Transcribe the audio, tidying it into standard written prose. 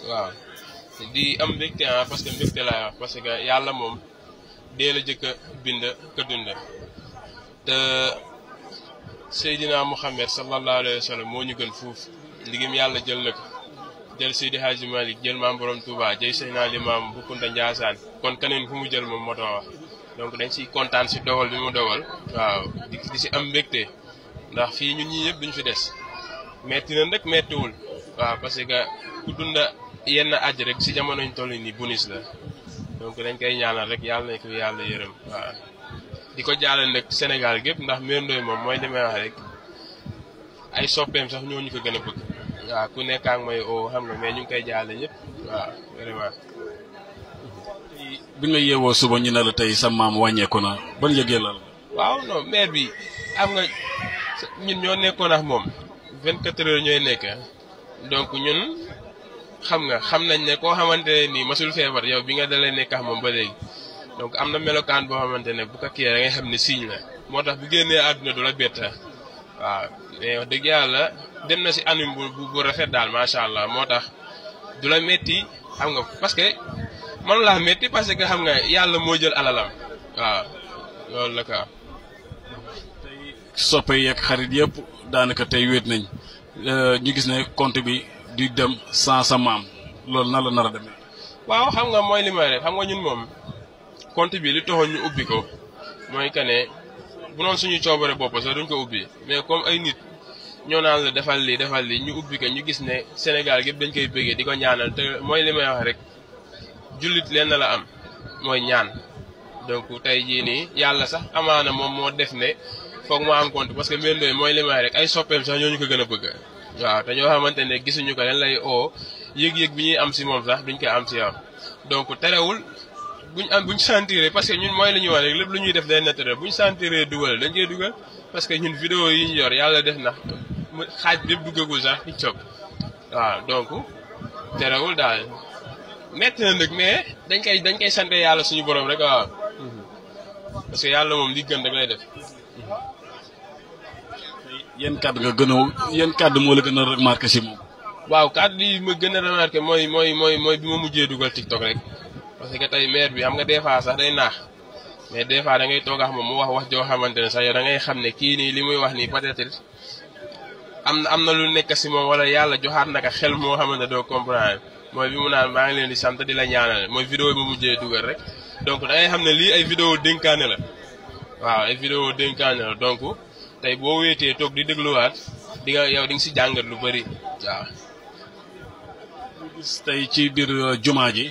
waaw di am mbégte parce que mbégte laa wax parce que yàlla moom dee la jëkk a bind ka dund te Seydina Muhammad sallallahu alayhi wa sallam moo ñu gën fuuf ndigim yàlla jël na ko jël Seydi Hadji Malick jël maam borom Touba jël Seydina Limaamu bu Kunta Njaasaan kon keneen fu mu jël moom moo tax wax donc dañ siy kontaan si dogal bi mu dogal waaw di si am mbégte ndax fii ñun ñii yëpp duñ fi des metti na nag mettiwul waaw parce que ku dunda yenn aj rek si jamono ñu toll nii bonus la donc dañ koy ñaanal rek yàlla na ko yàlla yërëm waaw di ko jaale nag Sénégal gépp ndax Mbir Ndoye moom mooy li may wax rek ay soppeem sax ñoo ñu ko gën a bëgg waaw ku nekk ak may oo xam nga mais ñu ngi koy jaale ñëpp waaw vraiment. bi nga yeewoo suba ñu ne la tey sa maam wàññeeku na ban yëgee la. waaw non maire bi am nga ñun ñoo nekkoon ak moom 24 heures ñooy nekk donc ñun xam nga xam nañ ne koo xamante ne nii masul feebar yow bi nga dalee nekk ak moom ba léegi donc am na melokaan boo xamante ne bu ko kii da ngay xam ne signe la moo tax bu génnee àdduna du la bett waaw mais wax dëgg yàlla dem na si anam bu rafet daal macha allah moo tax du la metti xam nga parce que man laa metti parce que xam nga yàlla moo jël alalam waaw loolu la ka tey soppe yeeg xarit yëpp daanaka tey wéet nañ ñu gis ne compte bi di dem sans sa maam loolu na la nar a demee. waaw xam nga mooy li may rek xam nga ñun moom compte bi li taxoon ñu ubbi ko mooy que ne bu noon suñu coobare bopp sax duñ ko ubbi mais comme ay nit ñoo naan la defal lii ñu ubbi ko ñu gis ne Sénégal gépp dañ koy bëggee di ko ñaanal te mooy li may wax rek jullit leen la am mooy ñaan donc tey jii nii yàlla sax amaana moom moo def ne foog mu am compte parce que Mbir Ndoye mooy li may rek ay soppeem sax ñoo ñu ko gën a bëgg waaw te ñoo xamante ne gisuñu ko leen lay oo yëg-yëg bi ñuy am si moom sax duñ koy am si yow donc terewul buñ sentiré parce que ñun mooy li ñuy wax rek lépp lu ñuy def day naturel buñ sentiré dugal dañ koy dugal parce que ñun vidéo yi ñu yor yàlla def na xaaj bépp duggagul sax TikTok waaw donc terewul daal metti na nag mais dañ koy sant yàlla suñu borom rek waaw parce que yàlla moom li gën rek lay def. yéen kàddu moo la gën a remarqué si moom. waaw kàddu yi ma gën a remarqué mooy bi ma mujjee dugal TikTok rek parce que tey maire bi xam nga des fois sax day naax mais des fois da ngay toog ak moom mu wax joo xamante ne sax yow da ngay xam ne kii nii li muy wax nii peut-être am na lu nekk si moom wala yàlla joxaat naka xel moo xamante ne doo comprendre mooy bi mu naan maa ngi leen di sant di la ñaanal mooy vidéo bi ma mujjee dugal rek donc da ngay xam ne lii ay vidéo dénkaane la waaw ay vidéo dénkaane la donc tey boo wéetee toog di dégluwaat di nga si jàngat lu bëri waaw. tey ci biir jumaa ji